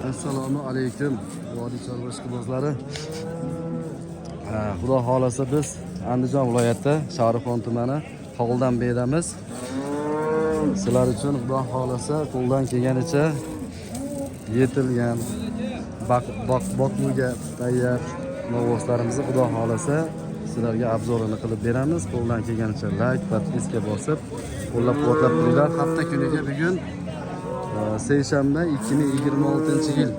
Assalomu alaykum vodiy chorva ishqibozlari. Xudo xohlasa biz Andijon viloyati Shahrixon tumani Xoldanbekdamiz. Sizlar uchun xudo xohlasa qo'ldan kelganicha yetilgan boquvga tayyor novvoslarimizni xudo xohlasa sizlarga obzorini qilib beramiz. Qo'ldan kelganicha like, podpiska bosib, qo'llab-quvvatlab turinglar. Hafta kuniga bugun seshanba 2026-yil.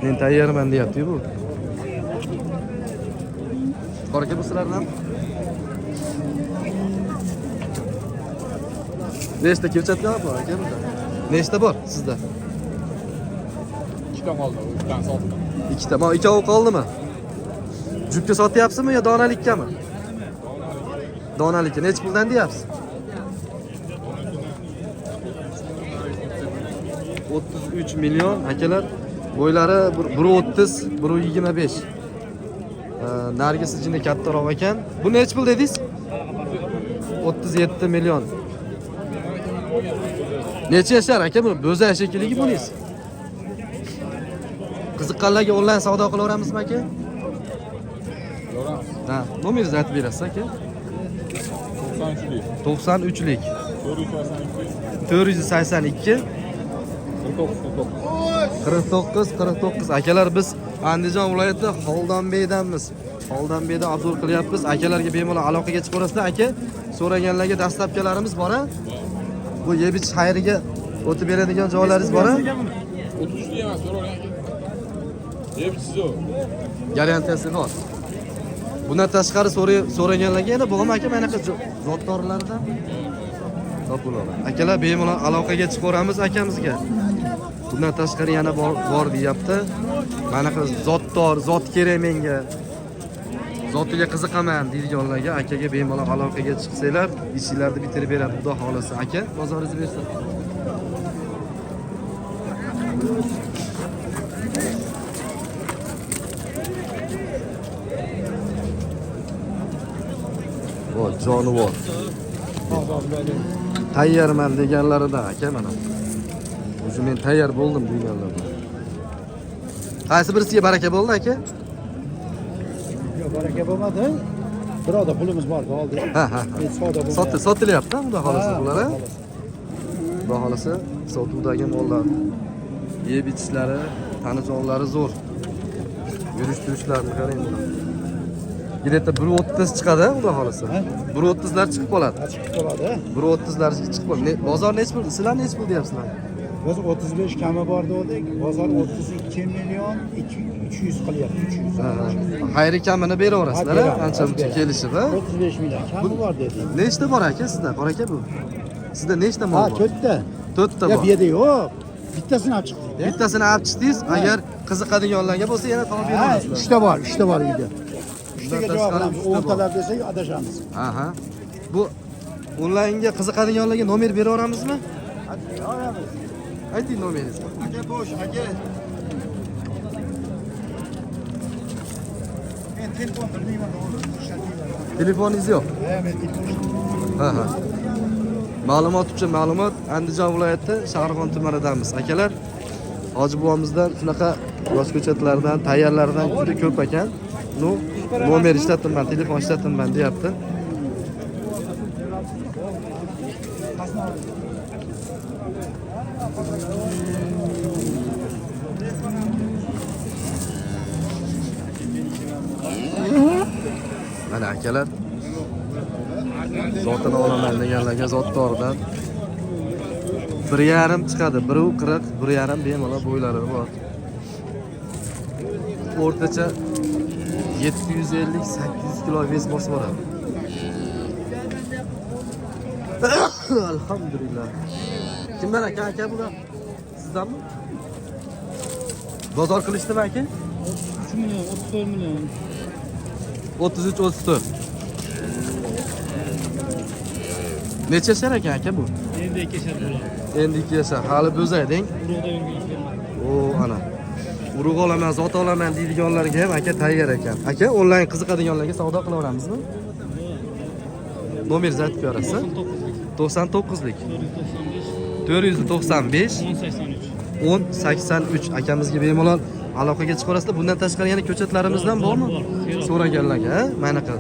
Men tayyorman deyapti bu. Qor aka, bu sizlardan? Nechta ko'chatlar bor aka bunda? Nechta bor sizda? Ikkita qoldi, uchdan sotdim. Ikkita. Mana ikkovi qoldimi? Jupga sotyapsizmi yo donalikkami? Donalikka. Nechi puldan deyapsiz? 33 million akalar. Bo'ylari 1.30, 1.25. Nargisi jinda kattaroq ekan. Bu nechi pul dedingiz? 37 million. Necha yashar aka bu? Bo'za shekilli buningiz. Qiziqqanlarga onlayn savdo qilaveramizmi aka? Ko'ramiz. Ha, nomeringizni aytib berasiz aka? 93lik. 93lik 482. 482 49 49. 49 49. Akalar, biz Andijon viloyati Xoldonbekdanmiz. Xoldonbekda obzor qilyapmiz. Akalarga bemalol aloqaga chiqaverasizlar aka. So'raganlarga dastlabkilarimiz bor a? Bu yeb ichish xayriga o'tib beradigan joylaringiz bor a? 33lik emas, so'ravering aka. Yeb ichsiz u. Garantiyasi bor. Bundan tashqari so'raganlarga yana bormi aka mana bunaqa zotdorlardan? Topiladi. Akalar, bemalol aloqaga chiqaveramiz akamizga. Bundan tashqari yana bor deyapti. Mana zotdor, zot kerak menga. Zotiga qiziqaman deydiganlarga akaga bemalol aloqaga chiqsanglar, ishinglarni bitirib beradi, xudo xohlasa aka. Bozoringizni bersin. Voy, jonivor. Tayyorman deganlaridan aka mana. O'zi men tayyor bo'ldim deganlaridan. Qaysi birisiga baraka bo'ldi aka? Yo'q, baraka bo'lmadi. Birovda pulimiz bor, oldik. Ha. Hech savdo bo'lmayapti. Sotilyapti, xudo xohlasa Ha, bular. xudo xohlasa. Xudo xohlasa sotuvdagi mollar. Yeb ichishlari, tanijonlari zo'r. Yurish turishlarini qarang bular. Где-то 1.30 chiqadi, xudo xohlasa. Ha? 1.30lar chiqib qoladi. Ha, chiqib qoladi. 1.30lar chiqib qoladi. Bozor nechi pul? Sizlar nechi pul deyapsizlar? Biz 35 kami bor dedik. Bozor 32 million 300 qilyapti, 300. Ha. Xayri kamini beraverasizlar, Ha, ha? beramiz, Ancha muncha beramiz. kelishib, ha? 35 million kami bor dedik. Nechta bor aka sizda? Qor aka bu. Sizda nechta mol Ha, bor? to'rtta. To'rtta Ya bor. bu yerda yo'q. Bittasini olib chiqdik. Bittasini olib chiqdingiz, agar qiziqadiganlarga bo'lsa yana topib Ha, beraverasizlar. uchta bor, uchta bor uyda. Uchtaga Bundan javob tashqari qilamiz. uchta bor. O'ntalab desak adashamiz. Aha. Bu onlaynga qiziqadiganlarga nomer beraveramizmi? Ha, beraveramiz. Ayting nomeringizni. Aka bo'sh, aka. Men telefon bilmayman, o'g'lim, ishlatmayman. Telefoningiz yo'q. Ha, men telefon ishlatmayman. Ha. Ma'lumot uchun ma'lumot, Andijon viloyati Shahrixon tumanidamiz. Akalar, Hoji bobomizdan shunaqa yosh ko'chatlardan, tayyorlardan juda ko'p ekan. Ну, nomer ishlatimman, telefon ishlatimman deyapti. Mana akalar, zotini olaman deganlarga zotdordan 1.5 chiqadi, 1.40, 1.5 bemalol bo'ylari bor. O'rtacha 750-800 kilo vес bosib boradi. Alhamdulillah. Kimdan aka aka bular? Sizdanmi? Bozor qilishdimi aka? 3 million, 34 million. 33 34. Necha yashar ekan aka bu? Endi 2 yashar bo'ladi. Endi 2 yashar. Hali bo'zay deng. Urug'da yurgan fermer. O ana. Urug' olaman, zot olaman deydiganlarga ham aka tayyor ekan. Aka, onlayn qiziqadiganlarga savdo qilaveramizmi? Nomeringizni aytib berasiz? 99lik. 99lik. 495. 495 1083. 1083 akamizga bemalol aloqaga chiqarasizlar. Bundan tashqari yana ko'chatlarimizdan bormi? Bor, bor. So'raganlarga, ha? Mana anaqa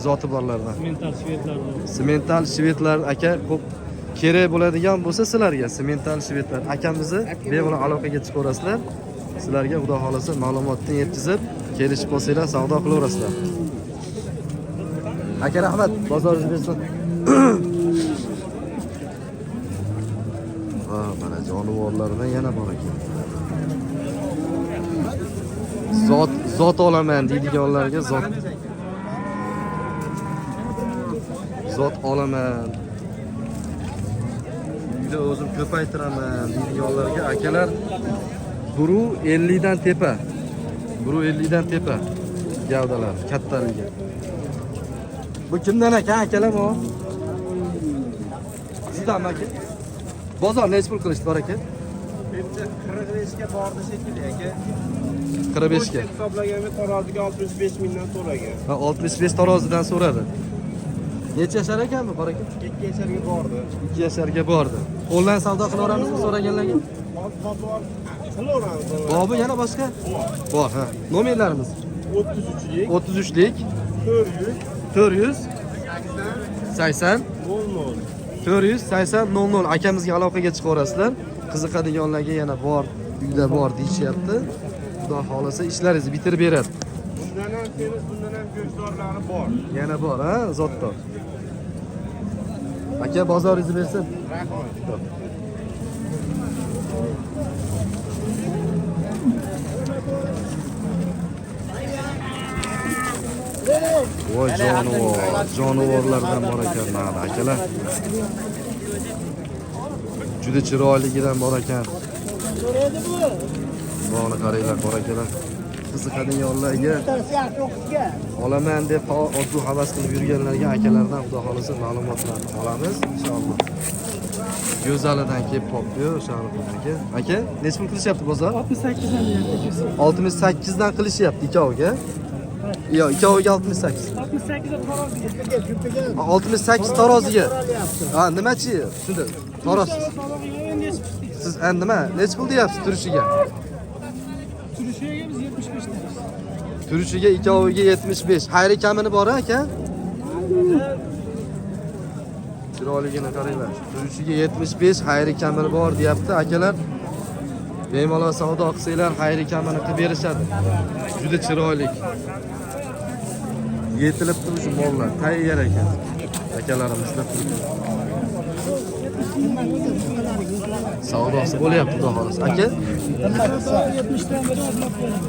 zoti borlardan. Mental shvedlar bor. Semental shvedlar aka ko'p kerak bo'ladigan bo'lsa sizlarga semental shvedlar akamizni bemalol aloqaga chiqarasizlar. Sizlarga xudo xolasa ma'lumotni yetkazib, kelishib olsanglar savdo qilaverasizlar. Aka rahmat, bozoringiz bersin. Va mana jonivorlardan yana bor ekan. Zot olaman deydiganlarga zot olaman. Uyda o'zim ko'paytiraman deydiganlarga akalar 1.50 dan tepa. 1.50 dan tepa gavdalar kattaligi. Bu kimdan ekan akalar bu? Sizdanmi aka? Bozor necha pul qilishdi bor aka? 45 ga bordi shekilli aka. 45 ga. Hisoblaganda taroziga 65 mingdan so'ragan. Ha, 65 tarozidan so'radi. Necha yashar ekan bu bor aka? 2 yasharga bordi. 2 yasharga bordi. Onlayn savdo qilaveramizmi so'raganlarga? Bor qilaveramiz. Bormi yana boshqa? Bor, ha. Nomerlarimiz 33lik 33lik 400 400 80 00. 480 00 akamizga aloqaga chiqaverasizlar. Qiziqadiganlarga yana bor, uyda bor deyishyapti. Xudo xolasa ishlaringizni bitirib beradi. Bundan ham semiz, bundan ham go'shtdorlari bor. Yana bor, ha, zotdor. Aka bozoringizni bersin. Rahmat. Voy jonivor, jonivorlardan bor ekan mana akalar. Juda chiroyligidan bor ekan. Buni qaranglar, bor akalar. Qiziqadiganlarga olaman deb orzu havas qilib yurganlarga akalardan xudo xolasa ma'lumotlarni olamiz inshaalloh. Go'zalidan kelib qolibdi o'shani aka. Aka, necha pul qilishyapti bozor? 68 dan deyapti. 68 dan qilishyapti ikkoviga. Yo'q, ikkoviga 68. 68 taroziga. 68 taroziga. Ha, nimachi? Shunda taroz. Siz nima? Necha pul deyapsiz turishiga? Turishiga biz 75 deymiz. Turishiga ikkoviga 75. Xayri kamini bor aka? Chiroyligini qaranglar. Turishiga 75, xayri kamini bor deyapti akalar. Bemalol savdo qilsanglar xayri kamini qilib berishadi. Juda chiroyli. Yetilibdi shu mollar, tayyor ekan. Akalarimizda savdosi bo'lyapti xudo xohlasa. Aka, 70 dan beri o'zlab qo'yadi.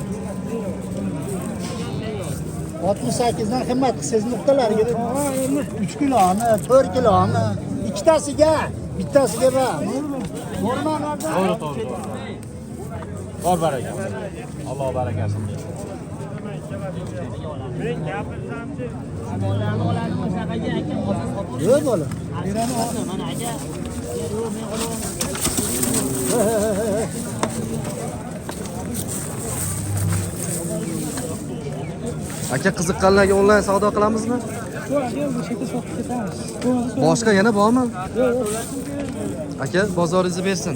68 dan qimmat qilsangiz nuqtalarga 3 kiloni, 4 kiloni, ikkitasiga, bittasiga emas. To'g'rimi? To'g'ri, to'g'ri. Bor baraka. Alloh barakasini bersin. Yo'q bola. Aka qiziqqanlarga onlayn savdo qilamizmi? Yo'q, aka, bu yerda sotib ketamiz. Boshqa yana bormi? Aka, bozoringizni bersin.